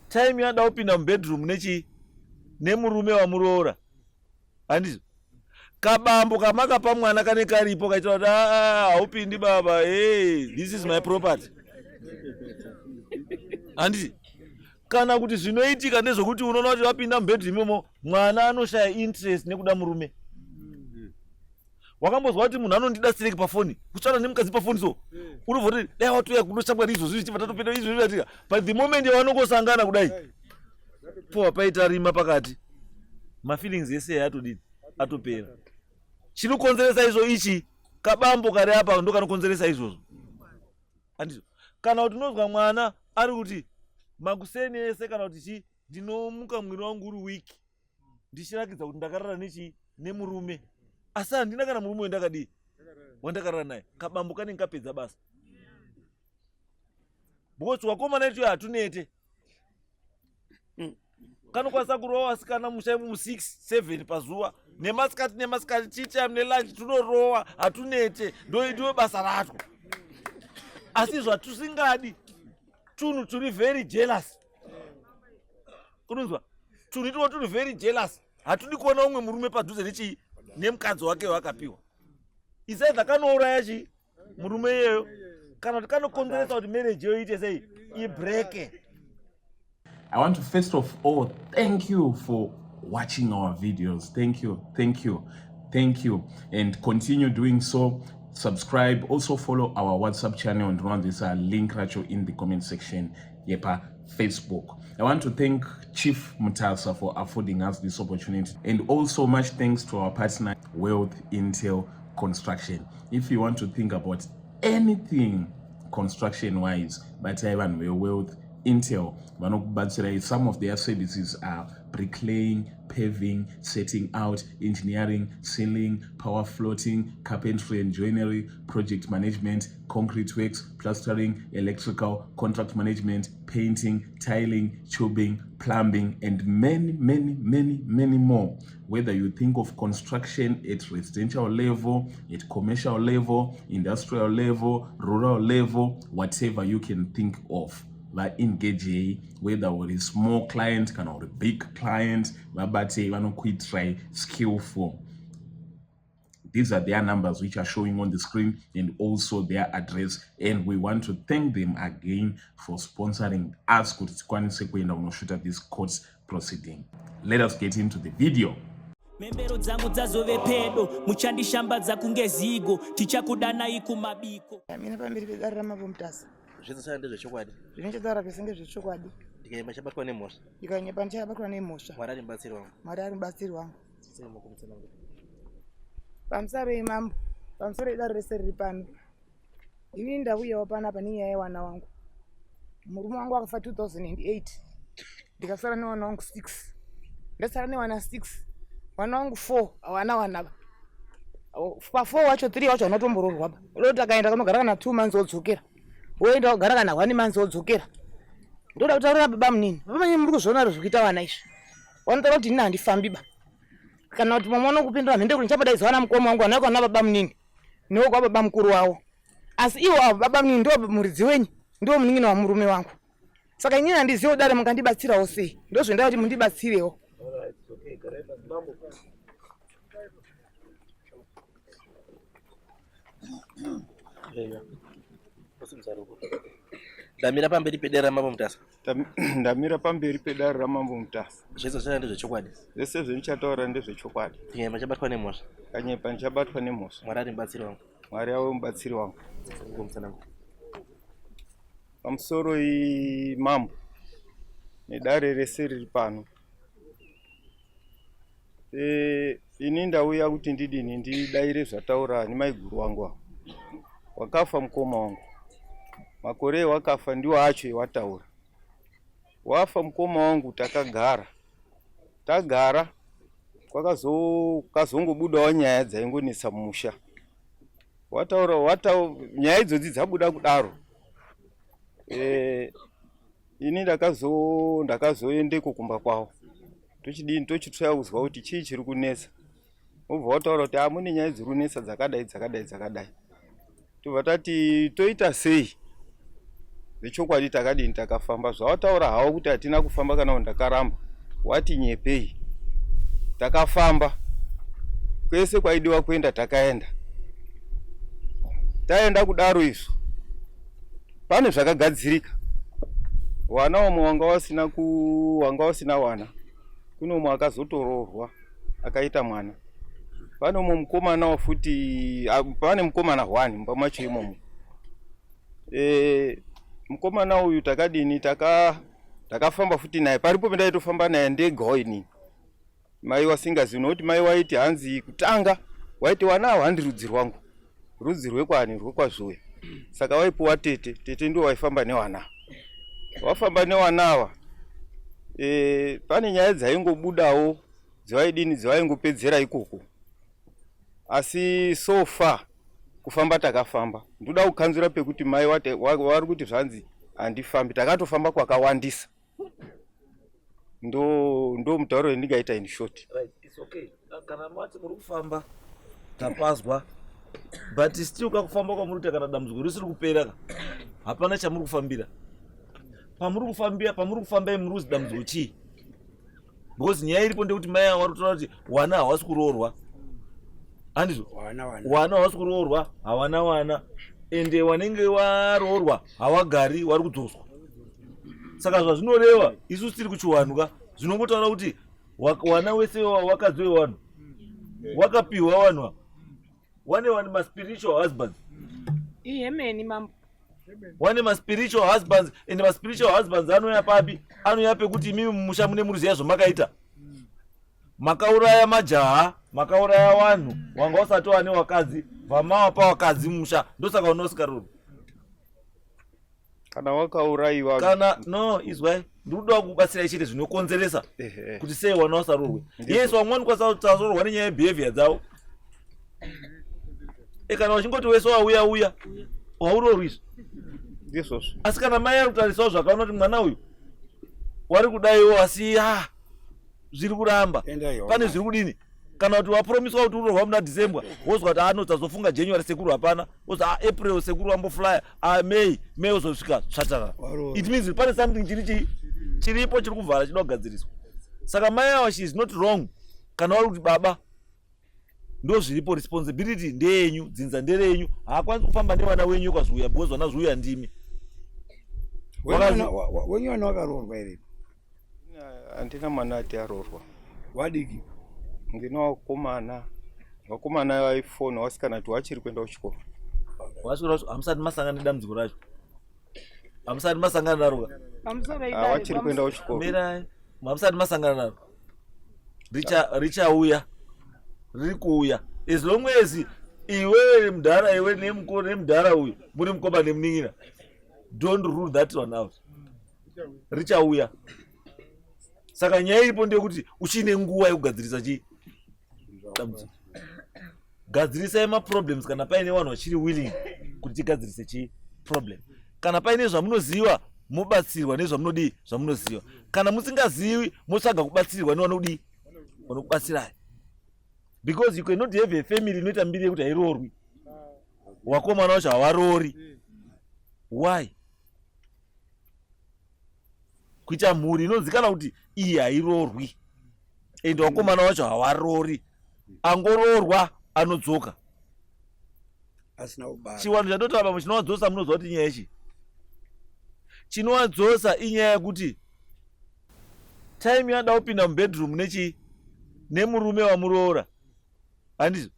Time yada kupinda mubedroom nechii nemurume wamuroora, handizvo? Kabambo kamakapa mwana kane karipo kaita kuti ah, haupindi baba, hey, this is my property, handiti? Kana kuti zvinoitika ndezvokuti unoona kuti vapinda mubedroom imomo, mwana anoshaya interest nekuda murume. Wakambozwa kuti munhu anondida sireki pafoni, kutsvana nemukadzi pafoni, so unobva kuti dai watoya kunoshamwari izvozvi, zvichibva tatopinda izvozvi zvatika. But the moment yavanongosangana kudai, powa paita rima pakati, mafeelings ese atodini, atopera. Chinokonzeresa izvo ichi kabambo kari apa, ndo kanokonzeresa izvozvo, handizvo? Kana kuti unozwa mwana ari kuti makuseni ese kana kuti chii, ndinomuka mwiri wangu uri weak, ndichirakidza kuti ndakarara nechi nemurume, asi handina kana murume wendakadii wandakarara naye. Kabambo kanenge kapedza basa, because wakomana ituyo hatunete, kanokwanisa kurova vasikana musha imu 6 7 pazuva, nemasikati nemasikati, tea time nelunch tunorowa, hatunete, ndoidiwe basa ratwo. Asi zvatusingadi tunhu turi very jealous, kunonzwa tunhu itwo turi very jealous, hatudi kuona umwe murume padhuze nechii nemukadzi wake wakapiwa. Isaidha kanouraya chii murume iyeyo, kana kuti kanokonzeresa kuti marriage iyo iite sei, ibreke. I want to first of all thank you for watching our videos. Thank you, thank you, thank you. And continue doing so. Subscribe. Also follow our WhatsApp channel and run this link racho in the comment section yepa Facebook. I want to thank Chief Mutasa for affording us this opportunity. And also much thanks to our partner, Wealth Intel Construction. If you want to think about anything construction wise, batai vanhu veWealth Intel vanokubatsirai. Some of their services are bricklaying, paving, setting out, engineering, ceiling, power floating, carpentry and joinery, project management, concrete works, plastering, electrical, contract management, painting, tiling, tubing, plumbing, and many, many, many, many more. Whether you think of construction at residential level, at commercial level, industrial level, rural level, whatever you can think of, vaengagei. Whether uri small client kana uri big client, vabatei, vanokuitirai skillful. These are their numbers which are showing on the screen and also their address, and we want to thank them again for sponsoring us kuti tikwanise kuenda kunoshuta this court proceeding. Let us get into the video. Membero dzangu dzazove pedo, muchandishambadza kunge zigo, tichakudanai kumabiko. Mina pamberi pedare raMambo Mutasa. Zvese ndezvechokwadi. Zvinochitaura zvese ngezvechokwadi. Ndikanyeba ndichabatwa nemhosva. Ndikanyepa ndichabatwa nemhosva. Mwari ari mubatsiri wangu. Mwari ari mubatsiri wangu. Pamusoro imambo, pamusoro idare rese riri pano. Ini ndauyawo panapa nenyaya yewana wangu. Murume wangu akafa 2008, ndikasara newana wangu 6. Ndasara newana 6, wana wangu 4 hawana wana ba. Pa4 wacho, 3 wacho vanotomboroorwa ba. Uda kuti akaenda kanogara kana 2 months wodzokera, woenda wogara kana 1 months wodzokera. Ndoda kutaurira baba munini, baba munini, muri kuzviona ri zvikuita vana izvi? Vanotaura kuti ini handifambi ba, kana kuti mumwe unokupindura mhende kuti ndichambodaidzwa vana mukoma wangu vanauya kwana baba munini newo kwa baba mukuru wavo. Asi ivo avo baba munini ndo muridzi wenyu, ndiwo munin'ina wamurume wangu. Saka inini handizivo dare, mungandibatsirawo sei? Ndozvendaa kuti mundibatsirewo. Ndamira pamberi pedare raMambo Mutasa. Ndamira pamberi pedare raMambo Mutasa. Zvese zvachataura ndezvechokwadi. Zvese zvendichataura ndezvechokwadi. Ndikanyeba ndichabatwa nemhosva. Kanyepa ndichabatwa nemhosva. Mwari ari mubatsiri wangu. Mwari ave mubatsiri wangu. Ngomutsanangura. Pamusoro imambo nedare rese riri pano. Ini ndauya kuti ndidini, ndidaire zvataura nemaiguru wangu ava. Wakafa mukoma wangu. Makore wakafa ndiwo acho ewataura. Wafa mukoma wangu, takagara. Tagara kwakazongobudawo nyaya dzaingonetsa mumusha. Wataura wata nyaya idzodzi dzabuda kudaro. Ini ndakazoendeko kumba kwavo. Tochidini, tochitsvaya kuzwa kuti chii chiri kunetsa. Wobva wataura kuti mune nyaya dziri kunetsa dzakadai dzakadai dzakadai. Tobva tati toita sei? Zvechokwadi takadini takafamba. Zvawataura hawo kuti hatina kufamba kana kuti ndakaramba. Wati nyepei. Takafamba. Kwese kwaidiwa kuenda takaenda. Taenda kudaro izvo. Pane zvakagadzirika. Wana wamwe wanga wasina ku wanga wasina wana. Kune umwe akazotoroorwa akaita mwana. Pane umwe mukomana futi pane mukomana one mumba macho imomo. E, mukomana uyu takadini taka takafamba futi naye paripo pendaitofamba naye ndegawo inini mai wasingazivi nokuti mai waiti hanzi kutanga waiti wana awo handi rudzi rwangu rudzi rwekwani rwekwazvuya saka waipuwa tete tete ndiwo waifamba newana wafamba newana awa e, pane nyaya dzaingobudawo dzevaidini dzevaingopedzera ikoko asi so far kufamba takafamba ndoda kukanzura pekuti mai vari kuti zvanzi handifambi takatofamba kwakawandisa ndo ndo mutauro wendingaita in short right, it's okay. Kana mati muri kufamba tapazwa but still kakufamba kwamuri kuita kana dambudziko risiri kupera ka hapana chamuri kufambira pamuri kufambira pamuri kufambai muri kuzi dambudziko chii because nyaya iripo ndekuti mai ava vari kutaura kuti wana hawasi kuroorwa handizvo wana hawasi kuroorwa hawana wana ende wanenge waroorwa hawagari wari kudzoswa saka zvazvinoreva isusu tiri kuchiwanhu ka zvinongotaura kuti wana wese wakadzi wewanhu wakapiwa wanhu ava wane wane maspiritual husbands ihemeni mambo wane maspiritual husbands and maspiritual husbands anouya papi anouya pekuti imimi mumusha mune muri ziya zvamakaita makauraya majaha makauraya vanhu wanga usati wane wakadzi vamawapa wakadzi mumusha ndosaka unoosikaruru kana wakaurayiwa kana no izwai ndiri kuda kubatsirai chete zvinokonzeresa kuti sei wana wasarurwe yes vamwe vanokwanisa kusarurwa nenyaya yebehavior dzavo e kana vachingoti wese wauya uya waurorwi ndizvozvo asi kana mai ari kutarisawo zvakaona kuti mwana uyu wari kudaiwo asi ah zviri kuramba pane zviri kudini kana kuti wapromiswa kuti urohwa muna december wozwa kuti ano ah, tazofunga january sekuru hapana wozwa ah, april sekuru wamboflya ah, may may wozosvika tsvatarara it means pane something chiri chii chiripo chiri kuvhara chinoda kugadziriswa saka mai awa she is not wrong kana wari kuti baba ndozviripo responsibility ndeyenyu dzinza nderenyu haakwanisi kufamba nevana wenyu kwazviuya because vana zviuya ndimi wenyu vana vakaroorwa here handina mwana ati aroorwa wadiki ndine vakomana vakomana vaifona vasikana kuti vachiri kuenda kuchikoro hamusati masangana nedambudziko racho hamusati masangana naro vachiri kuenda kuchikoro mirai hamusati masangana naro richauya riri kuuya as long as iwe mudhara iwe nemudhara uyu muri mukoma nemunin'ina don't rule that one out richauya saka nyaya iripo ndeyekuti uchiine nguva yekugadzirisa chii dambudziko gadzirisai maproblems kana paine vanhu vachiri willing kuti tigadzirise chii problem kana paine zvamunoziva mobatsirwa nezvamunodii zvamunoziva kana musingazivi motsvaga kubatsirwa nevanodii vanokubatsirai because you cannot have a family inoita mbiri yekuti hairoorwi wakomana wacho havaroori why kuita mhuri inonzikana kuti iyi hairoorwi and wakomana wacho hawarori angoroorwa anodzoka asina kubara chiwanhu chatotaura pamwe chinowadzosa munoziva kuti inyaya yechi chinowadzosa inyaya yekuti time yada kupinda mubedroom nechii nemurume wamuroora handizvo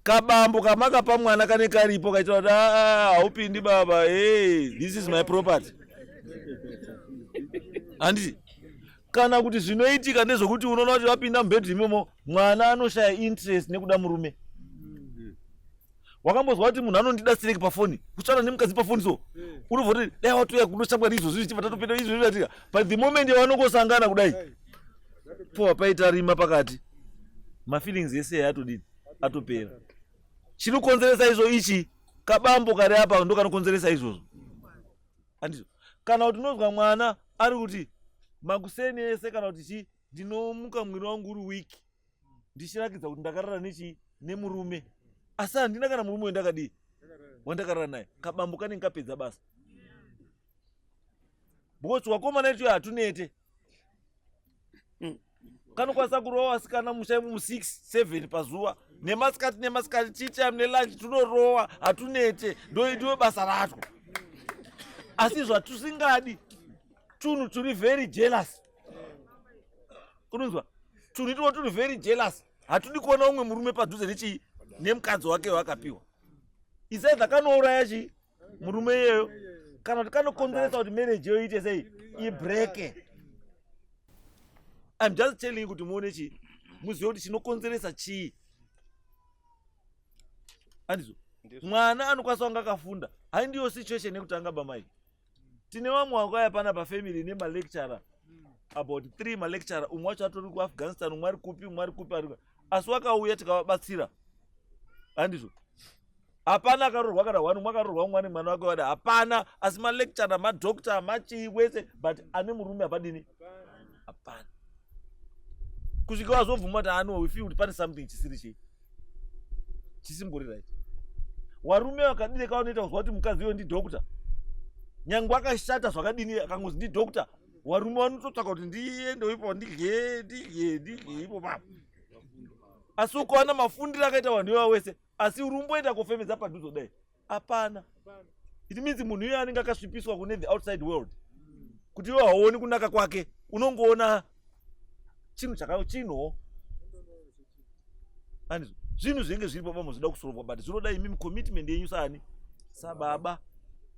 kabambo kamakapa mwana kane karipo kaita kuti ah, haupindi baba hey, this is my property handiti kana kuti zvinoitika ndezvokuti unoona kuti vapinda mubedroom imomo mwana anoshaya interest nekuda murume wakambozwa kuti munhu anondida sireki pafoni kutsvana nemukadzi pafoni so unobva kuti dai watouya kunoshamwari izvozvi zvichibva tatopinda izvozvi zvatika but the moment yavanongosangana kudai pova paita rima pakati mafeelings ese atodini atopera chinokonzeresa izvo ichi kabambo kari apa ndo kanokonzeresa izvozvo andizvo kana kuti unonzwa mwana ari kuti makuseni ese kana kuti chii ndinomuka mwiri wangu uri wiki ndichirakidza kuti ndakarara nechii nemurume asi handina kana murume wendakadii wandakarara naye kabambo kanenge kapedza basa. Because wakomana ituyo hatunete. Kanokwanisa kurova vasikana musha imu 6 7 pazuva nemasikati nemasikati tea time nelunch tunorowa hatunete ndoidiwe basa ratwo. Asi zvatusingadi tunhu turi very jealous. Kunonzwa tunhu itwo turi very jealous, hatudi kuona umwe murume padhuze nechii nemukadzi wake waakapiwa. It's either kanouraya chii murume iyeyo kana kuti kanokonzeresa kuti marriage iyo iite sei ibreke. I'm just telling you kuti muone chii, muzive kuti chinokonzeresa chii. Andizvo mwana anokwanisa kunge akafunda, haindiyo situation yekutanga bamai. Tine vamwe vakauya pana pafamily nemalecturer, about 3 malecturer, umwe wacho atori kuAfghanistan, umwe ari kupi, umwe ari kupi, ari asi wakauya tikavabatsira. Handizvo hapana akaroorwa kana one, umwe akaroorwa, umwe ane mwana wake wada, hapana. Asi malecturer, madoctor, machii wese, but ane murume hapadini, hapana, kusvika wazobvuma kuti ano we feel kuti pane something chisiri chii chisimbori right. Warume vakadini kavanoita kuzwa kuti mukadzi uyo ndidoctor, nyange akashata zvakadini, akangozi ndidoctor, warume vanototsvaka kuti ndiende ipo ndidye ndidye ndidye ipo papo. Asi ukaona mafundiro akaita vanhu ivavo wese, asi uri umboenda kofemedza padhuze kudai, hapana. It means munhu iyoyo anenge akasvipiswa kune the outside world, kuti iwe hauoni kunaka kwake, unongoona chinhu chaka chinhuwo. Andizvo zvinhu zvinenge zviripo pamwe zvinoda kusolvwa, but zvinoda imimi commitment yenyu saani sababa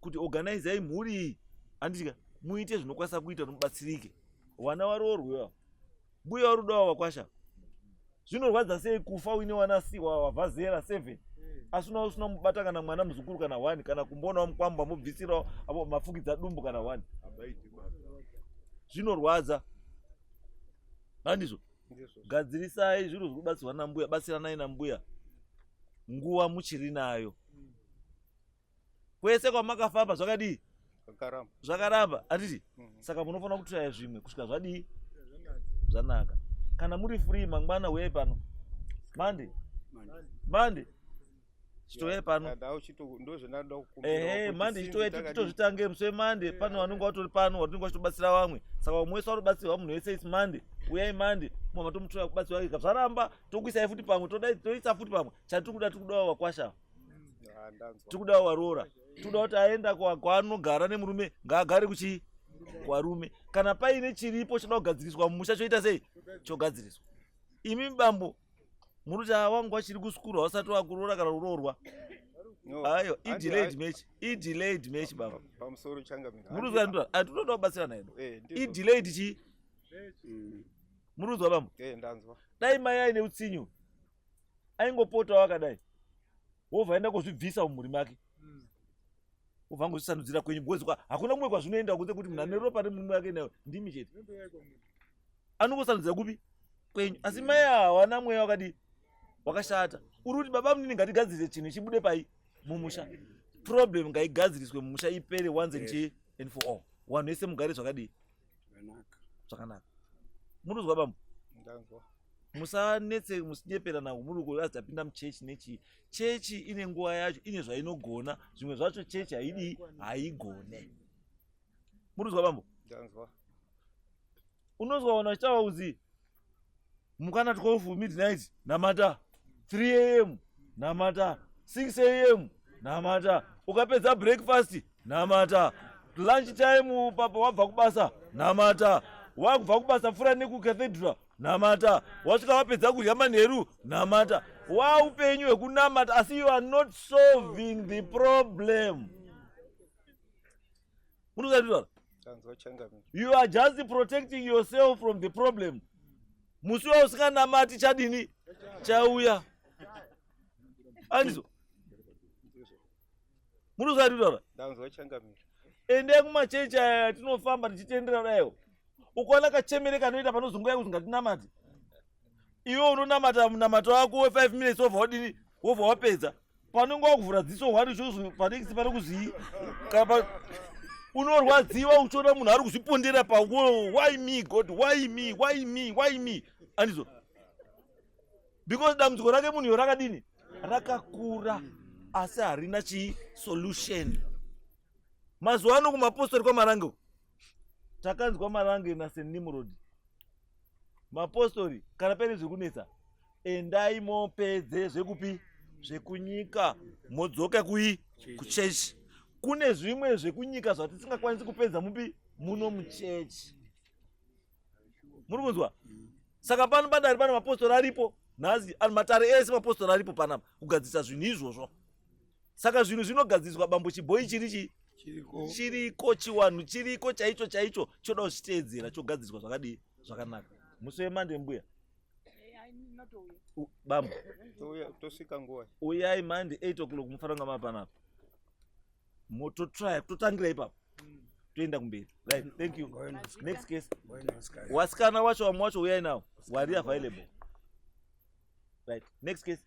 kuti organizai mhuri iyi, handitika muite zvinokwanisa kuita kuti mubatsirike. Vana varoorwe, mbuya varudawo vakwasha. Zvinorwadza sei kufa uine wana wabva zera 7 asi una usina mubata kana mwana muzukuru kana 1 kana kumbonawo mukwambo amubvisirawo apo mafukidza dumbu kana 1. Zvinorwadza, handizvo? Gadzirisai zviro zviri kubatsirwa nambuya, batsiranai nambuya nguva muchiri nayo. Kwese kwamakafamba zvakadii? Zvakaramba, handiti? Saka munofanira kutraya zvimwe kusvika zvadii zvanaka. Kana muri free mangwana, uyai pano Monday, Monday chitouyai pano. Ehe, Monday chitouya titozvitange musi weMonday. Pano vanenge vatori pano vatinenge vachitobatsira vamwe, saka vamwe wese vanobatsirwa, munhu wese. Its Monday, uyai Monday, mumwe matomutora kubatsirwa. Zvaramba, tokuisai futi pamwe, toisa futi pamwe. Chatiri kuda, tiri kudawo vakwasha, tiri kudawo varoora, tiri kuda kuti aenda kwaanogara nemurume, ngaagare kuchii kwarume. Kana paine chiripo chinoda kugadziriswa mumusha, choita sei? Chogadziriswa. Imi bambo muri kuti wangu wachiri kusukuru, hausati wakuroora kana kuroorwa. Ayo i-delayed match, i-delayed match baba. Pamusoro changamira. Muri kuzwa? Hatinoda kubatsirana hedu. I-delayed chii? Muri kuzwa bambo? Ndanzwa. Dai mai aine utsinyu aingopotawo akadai, wobva aenda kuzvibvisa mumhuri make, wobva angozvisandudzira kwenyu, because hakuna kumwe kwazvinoenda kunze kuti munhu ane ropa remurume wake nayo ndimi chete. Anongosandudzira kupi? Kwenyu. Asi mai hawana mweya wakadii wakashata. Uri kuti baba munini ngatigadzire chinhu chibude pai mumusha. Problem ngaigadziriswe mumusha ipere once and chii and for all, vanhu vese mugare zvakadii? Zvakanaka. Munozwa bambo? Ndanzwa. Musanetse, musinyeperana. Muri kuazi tapinda muchechi nechii, chechi ine nguva yacho, ine zvainogona, zvimwe zvacho chechi haidii, haigone. Murikuzwa bambo? Ndanzwa. Unozwa vanhu vachitaura kuzi mukana 12 midnight namata, 3 am namata, 6 am namata, ukapedza breakfast namata, lunch time papa wabva kubasa namata, wakubva kubasa pfuura nekucathedral namata, wasvika wapedza kudya manheru namata. Waupenyu hwekunamata, asi you are not solving the problem. Munozatitaura? Ndanzwa changamira. You are just protecting yourself from the problem. Musi wausinganamati chadini? Chauya. Andizvo munozatitaura? Ndanzwa changamira. Endai kumachechi aya tinofamba tichitendera kudaiwo, ukaona kachemere kanoita panozongoya kuti ngatinamate, iwe unonamata munamato wako we5 minutes, wobva wadini, wobva wapedza. Panonge wakuvhura dziso hwani chozo panext pane kuzii kapa unorwadziwa uchiona munhu ari kuzvipondera pa why me God, why me, why me, why me? Andizvo, because dambudziko rake munhu iyo rakadini? Rakakura, asi harina chii solution. Mazuva ano kumapostori kwaMarange uku. Takanzwa Marange naSt Nimrod. Mapostori, kana paine zvekunetsa, endai mopedze zvekupi zvekunyika, modzoka kui kuchechi. Kune zvimwe zvekunyika zvatisingakwanisi kupedza mupi muno muchechi. Muri kunzwa? Saka pano padare pane mapostori aripo nhasi, matare ese mapostori aripo panapa kugadzirisa zvinhu izvozvo. Saka zvinhu zvinogadziriswa bambo, chibhoi chiri chii? Chiriko. Chiriko chiwanhu, chiriko chaicho chaicho, choda kuzviteedzera, chogadziriswa zvakadii zvakanaka. Musi weMonday, mbuya, bambo. Touya, tosvika nguva. Uyai Monday 8 o'clock, mufanira kunga mapanapa, mototraya kutotangira ipapo, toenda kumberi. Right, thank you. Next case. Wasikana wacho, vamwe wacho uyai nawo wari available. Right, next case.